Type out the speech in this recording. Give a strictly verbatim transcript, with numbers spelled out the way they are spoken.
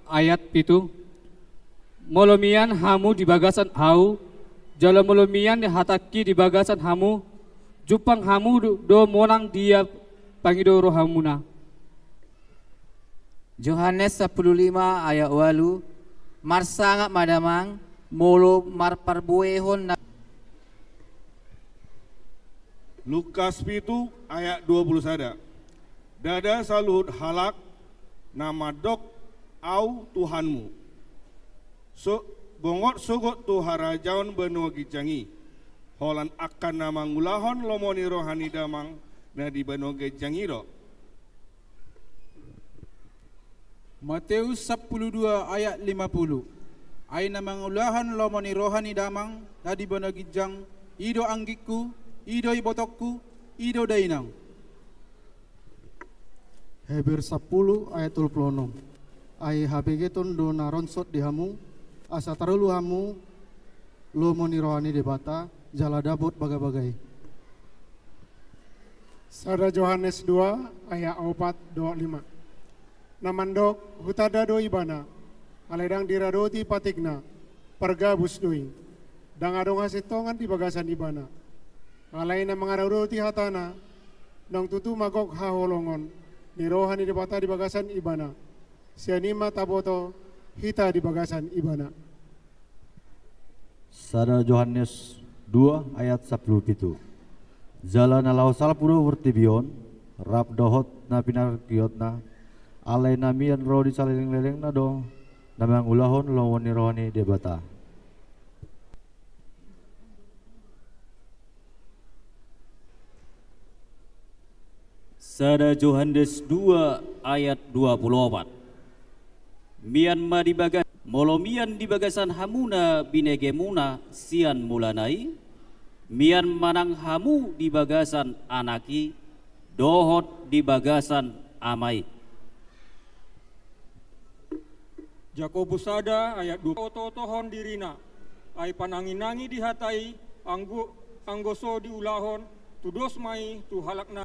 Ayat pitu. Molo mian hamu di bagasan ahu, jala molo mian hatangki di bagasan hamu, jumpang hamu do, do monang di ia pangido rohamuna. Johannes sampulu lima ayat ualu. Marsangap ma damang, molo marparbuehon na. Lukas pitu ayat dua pulu sada. Ndada saluhut halak na mandok Ahu Tuhanmu, so, bongot sogot tu harajaon banua ginjang i, holan angka na mangulahon lomo ni roha ni damang na di banua ginjang i do. Mateus sampulu dua ayat lima pulu. Ai na mangulahon lomo ni roha ni damang na di banua ginjang, i do anggingku, i do ibotongku, i do dainang. Heber sampulu ayat tolu pulu onom. Ai habegeton do na ronsot di hamu, asa tarulu hamu lomo ni roha ni Debata, jala dapot bagabaga i. Sada Johannes dua ayat opat dohot lima. Na mandok, hutanda do ibana, alai ndang diradoti patikna, pargabus do i. Ndang adong hasintongan di bagasan ibana. Alai na mangaradoti hatana, naung tutu ma gok haholongon ni roha ni Debata di bagasan ibana. Sian i ma taboto hita di bagasan ibana. Sada Johannes dua ayat sampulu pitu. Jala na laho salpu do portibi on, rap dohot na pinargiotna, alai na mian ro di salelenglelengna do, na mangulahon lomo ni roha ni Debata. Sada Johannes dua ayat dua pulu opat. Mian ma di bagas-, molo mian di bagasan hamuna binegemuna sian mulana i, mian ma nang hamu di bagasan Anak i, dohot di bagasan Ama i. Jakobus sada ayat dua. Oto-otohon dirina, ai panangi-nangi di hata i, anggo, anggo so diulahon, tudos ma i tu halak na.